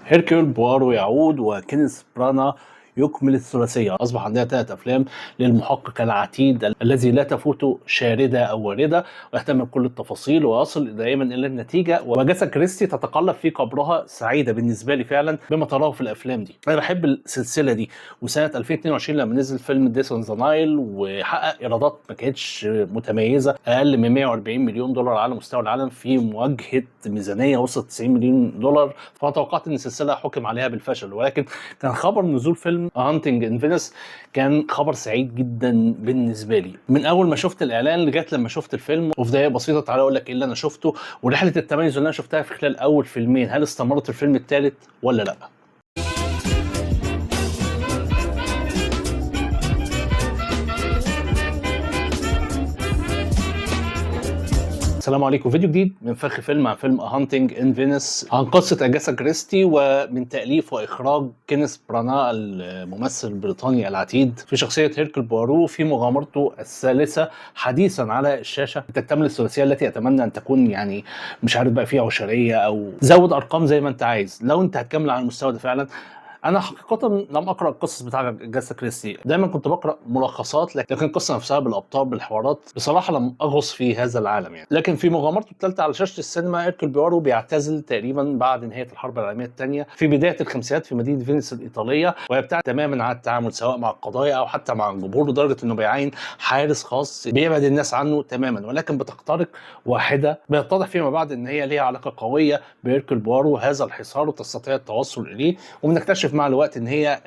هيركيول بوارو يعود وكينيث برانا يكمل الثلاثية. أصبح عندنا 3 أفلام للمحقق العتيد الذي لا تفوته شاردة أو واردة، ويهتم بكل التفاصيل ويصل دائما إلى النتيجة. وأجاثا كريستي تتقلب في قبرها سعيدة بالنسبة لي فعلا بما تراه في الأفلام دي. أنا بحب السلسلة دي. وسنة 2022 لما نزل فيلم Death on the Nile وحقق إيرادات ما كانتش متميزة، أقل من 140 مليون دولار على مستوى العالم في مواجهة ميزانية وصلت 90 مليون دولار، فتوقعت إن السلسلة حكم عليها بالفشل. ولكن كان خبر نزول فيلم Haunting in Venice كان خبر سعيد جدا بالنسبة لي، من اول ما شفت الاعلان لغاية لما شفت الفيلم. وفي دقائق بسيطة تعالى اقول لك ايه اللي انا شفته ورحله التميز اللي انا شفتها في خلال اول فيلمين، هل استمرت الفيلم الثالث ولا لا. السلام عليكم. فيديو جديد من فخ فيلم عن فيلم Haunting in Venice، عن قصة أجاثا كريستي ومن تأليف وإخراج كينيث برانا الممثل البريطاني العتيد في شخصية هيركل بوارو في مغامرته الثالثة حديثا على الشاشة. تكتمل الثلاثية التي أتمنى أن تكون، يعني مش عارف بقى فيها عشرية أو زود أرقام زي ما أنت عايز لو أنت هتكمل على المستوى ده فعلا. انا حقيقة لم اقرا القصص بتاع أجاثا كريستي، دايما كنت بقرا ملخصات، لكن القصة نفسها بالابطال بالحوارات بصراحة لم اغص في هذا العالم يعني. لكن في مغامرته الثالثة على شاشة السينما، هيركل بوارو بيعتزل تقريبا بعد نهاية الحرب العالمية الثانية في بداية الخمسينات في مدينة فينيس الايطالية، ويبتعد تماما عن التعامل سواء مع القضايا او حتى مع الجمهور، لدرجة انه بيعين حارس خاص بيبعد الناس عنه تماما. ولكن بتخترق واحدة بيتضح فيما بعد ان هي ليها علاقة قوية بهيركل بوارو هذا الحصار وتستطيع التوصل اليه، وبنكتشف مع الوقت ان هي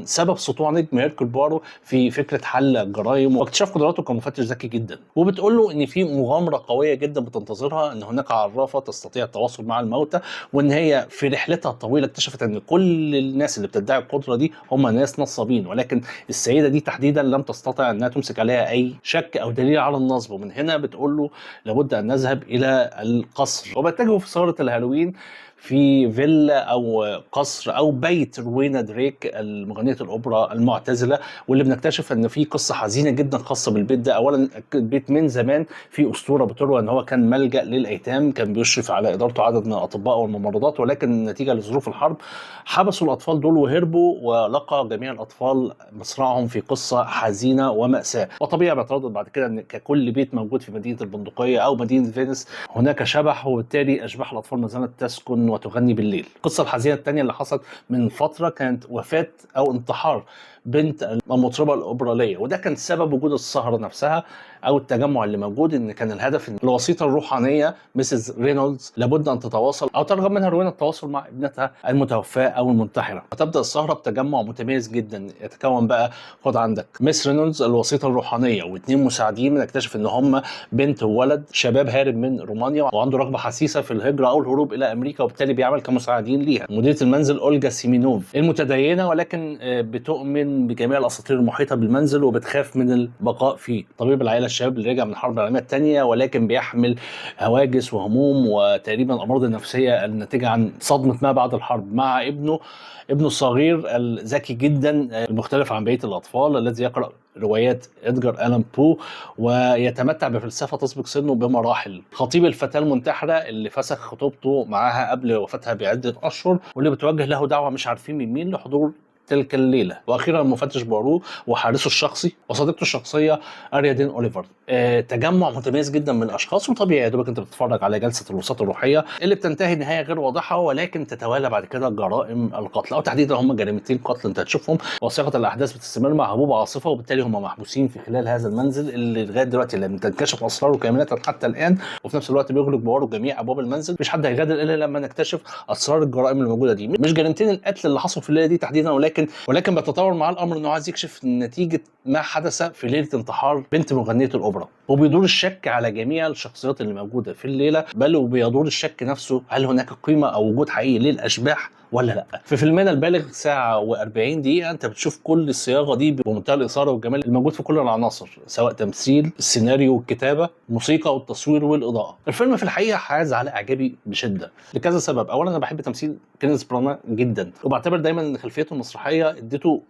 سبب سطوع نجم هيركل بوارو في فكرة حل الجرائم واكتشاف قدراته كمفتش ذكي جدا. وبتقول له ان في مغامرة قوية جدا بتنتظرها، ان هناك عرافه تستطيع التواصل مع الموتى، وان هي في رحلتها الطويلة اكتشفت ان كل الناس اللي بتدعي القدرة دي هم ناس نصابين، ولكن السيدة دي تحديدا لم تستطع انها تمسك عليها اي شك او دليل على النصب. ومن هنا بتقول له لابد ان نذهب الى القصر، وبتجهوا في سهره الهالوين في فيلا او قصر او بيت روينا دريك المغنية الاوبرا المعتزلة، واللي بنكتشف ان في قصة حزينة جدا خاصة بالبيت ده. اولا البيت من زمان في اسطورة بتروى ان هو كان ملجا للايتام، كان بيشرف على ادارته عدد من الاطباء والممرضات، ولكن نتيجة لظروف الحرب حبسوا الاطفال دول وهربوا، ولقى جميع الاطفال مصرعهم في قصة حزينة وماساه. وطبيعي بيتردد بعد كده ان ككل بيت موجود في مدينة البندقية او مدينة فينيس هناك شبح، وبالتالي اشباح الاطفال ما زالت تسكن وتغني بالليل. القصة الحزينة الثانية اللي حصلت من فترة كانت وفاة أو انتحار بنت المطربة الأوبرالية، وده كان سبب وجود السهرة نفسها أو التجمع اللي موجود، إن كان الهدف إن الوسيطة الروحانية Mrs. رينولدز لابد أن تتواصل أو ترغب منها روينا التواصل مع ابنتها المتوفاة أو المنتحرة. وتبدأ السهرة بتجمع متميز جدا يتكون بقى، خد عندك Miss رينولدز الوسيطة الروحانية واثنين مساعدين، نكتشف إن هم بنت وولد شباب هارب من رومانيا وعنده رغبة حثيثة في الهجرة أو الهروب إلى أمريكا، وبالتالي بيعمل كمساعدين ليها. مديرة المنزل أولجا سيمينوف المتدينة، ولكن بتؤمن بجميع الاساطير المحيطة بالمنزل وبتخاف من البقاء فيه. طبيب العائلة الشاب اللي رجع من الحرب العالمية الثانية، ولكن بيحمل هواجس وهموم وتقريبا امراض النفسية الناتجة عن صدمة ما بعد الحرب، مع ابنه الصغير الذكي جدا المختلف عن بقية الاطفال الذي يقرا روايات ادجار الان بو ويتمتع بفلسفة تسبق سنة بمراحل. خطيب الفتاة المنتحره اللي فسخ خطوبته معاها قبل وفاتها بعده اشهر، واللي بتوجه له دعوه مش عارفين من مين لحضور تلك الليلة. واخيرا المفتش بوارو وحارسه الشخصي وصديقته الشخصية اريادين اوليفر. تجمع متميز جدا من الاشخاص، وطبيعي يا دوبك انت بتتفرج على جلسه الوساطة الروحية اللي بتنتهي نهاية غير واضحة، ولكن تتوالى بعد كده جرائم القتل، او تحديدا هم جريمتين قتل انت هتشوفهم. وصياغه الاحداث بتستمر مع هبوب عاصفة، وبالتالي هم محبوسين في خلال هذا المنزل اللي لغاية دلوقتي لم تنكشف اسراره كاملة حتى الان. وفي نفس الوقت بيغلق بوارو جميع ابواب المنزل، مفيش حد هيغادر الا لما نكتشف اسرار الجرائم الموجودة دي، مش جريمتين القتل اللي حصلوا في الليلة دي تحديدا، ولكن بيتطور معاه الامر انه عايز يكشف نتيجة ما حدث في ليلة انتحار بنت مغنيه الاوبرا. وبيدور الشك على جميع الشخصيات اللي موجودة في الليلة، بل وبيدور الشك نفسه هل هناك قيمة او وجود حقيقي للاشباح ولا لا. في فيلمنا البالغ ساعة و40 دقيقة انت بتشوف كل الصياغة دي بمنتهى الاثارة والجمال الموجود في كل العناصر، سواء تمثيل، السيناريو والكتابة، الموسيقى والتصوير والاضاءة. الفيلم في الحقيقة حاز على اعجابي بشده لكذا سبب. اولا انا بحب تمثيل كينيث برانا جدا، وبعتبر دايما ان خلفيته المسرحية اديته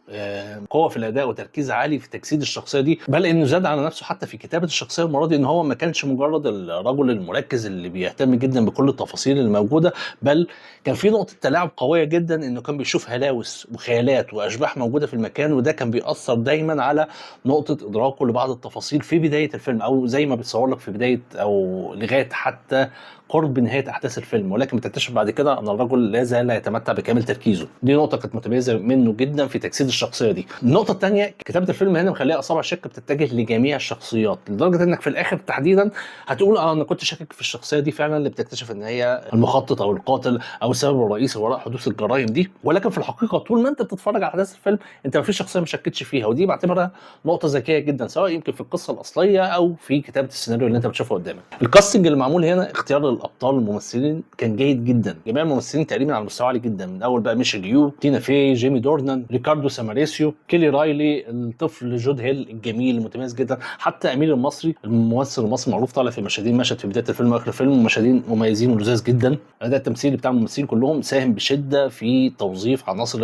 قوة في الاداء وتركيز عالي في تجسيد الشخصية دي، بل انه زاد على نفسه حتى في كتابه الشخصية المرة دي، ان هو ما كانش مجرد الرجل المركز اللي بيهتم جدا بكل التفاصيل الموجودة، بل كان في نقطة تلاعب قوية قوية جدا انه كان بيشوف هلاوس وخيالات واشباح موجودة في المكان، وده كان بيأثر دايما على نقطة ادراكه لبعض التفاصيل في بداية الفيلم، او زي ما بيتصور لك في بداية او لغاية حتى قرب نهاية احداث الفيلم. ولكن بتكتشف بعد كده ان الرجل لا زال يتمتع بكامل تركيزه. دي نقطة كانت متميزة منه جدا في تجسيد الشخصية دي. النقطة الثانية، كتابه الفيلم هنا مخليها اصابع الشك بتتجه لجميع الشخصيات، لدرجة انك في الاخر تحديدا هتقول انا كنت شاكك في الشخصية دي فعلا، اللي بتكتشف ان هي المخطط او القاتل او السبب الرئيسي وراء حدوث الجرائم دي. ولكن في الحقيقة طول ما انت بتتفرج على احداث الفيلم انت ما فيش شخصية ما شكتش فيها، ودي بعتبرها نقطة ذكية جدا، سواء يمكن في القصة الاصلية او في كتابه السيناريو اللي انت بتشوفه قدامك. ال casting اللي معمول هنا، اختيار الابطال الممثلين كان جيد جدا، جميع الممثلين تقريبا على مستوى عالي جدا، من اول بقى ميشيل يو، تينا في، جيمي دورنان، ريكاردو ساماريسيو، كيلي رايلي، الطفل جود هيل الجميل المتميز جدا، حتى امير المصري الممثل المصري المعروف طالع في مشهدين، مشهد في بداية الفيلم واخر الفيلم، ومشهدين مميزين ولذاذ جدا. الاداء التمثيلي بتاع الممثلين كلهم ساهم بشده في توظيف عناصر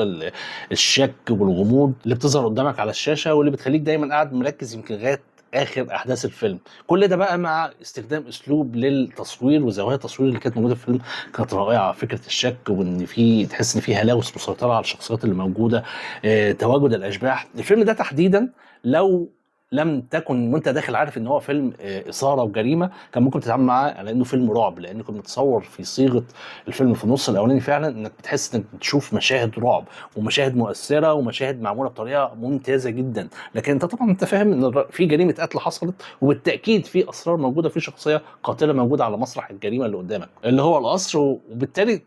الشك والغموض اللي بتظهر قدامك على الشاشة، واللي بتخليك دايما قاعد مركز يمكن لغاية اخر احداث الفيلم. كل ده بقى مع استخدام اسلوب للتصوير وزوايا التصوير اللي كانت موجودة في الفيلم كانت رائعة. فكرة الشك وان في تحس ان في هلاوس مسيطرة على الشخصيات اللي موجودة، تواجد الاشباح. الفيلم ده تحديدا لو لم تكن وانت داخل عارف ان هو فيلم اثاره وجريمة، كان ممكن تتعامل معاه على انه فيلم رعب، لانه كنت متصور في صيغة الفيلم في النص الاولاني فعلا انك بتحس انك بتشوف مشاهد رعب ومشاهد مؤثرة ومشاهد معمولة بطريقة ممتازة جدا. لكن انت طبعا انت فاهم ان في جريمة قتل حصلت، وبالتاكيد في اسرار موجودة، في شخصية قاتله موجودة على مسرح الجريمة اللي قدامك اللي هو القصر، وبالتالي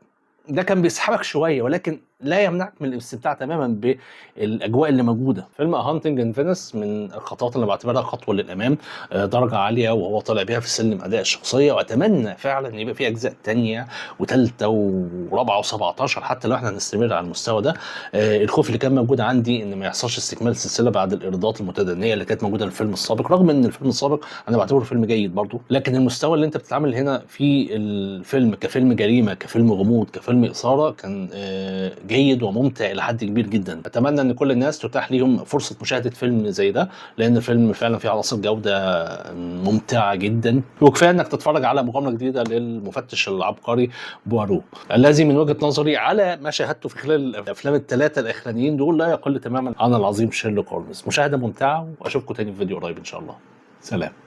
ده كان بيسحبك شوية، ولكن لا يمنعك من الاستمتاع تماما بالاجواء اللي موجودة. فيلم Haunting in Venice من الخطوات اللي بعتبرها خطوة للامام، درجه عالية وهو طالع بيها في سلم اداء الشخصية، واتمنى فعلا ان يبقى في اجزاء ثانية وثالثه ورابعه و17 حتى لو احنا هنستمر على المستوى ده. الخوف اللي كان موجود عندي ان ما يحصلش استكمال السلسلة بعد الايرادات المتدنيه اللي كانت موجودة في الفيلم السابق، رغم ان الفيلم السابق انا بعتبره فيلم جيد برضه، لكن المستوى اللي انت بتتعامل هنا في الفيلم كفيلم جريمة، كفيلم غموض، كفيلم اثاره، كان جيد وممتع الى حد كبير جدا. اتمنى ان كل الناس تتاح ليهم فرصة مشاهده فيلم زي ده، لان الفيلم فعلا فيه عناصر جوده ممتعة جدا، وكفاية انك تتفرج على مغامرة جديدة للمفتش العبقري بوارو، الذي من وجهه نظري على ما شاهدته في خلال الافلام الثلاثة الاخرانيين دول لا يقل تماما عن العظيم شيرلوك هولمز. مشاهده ممتعة، واشوفكم تاني في فيديو قريب ان شاء الله. سلام.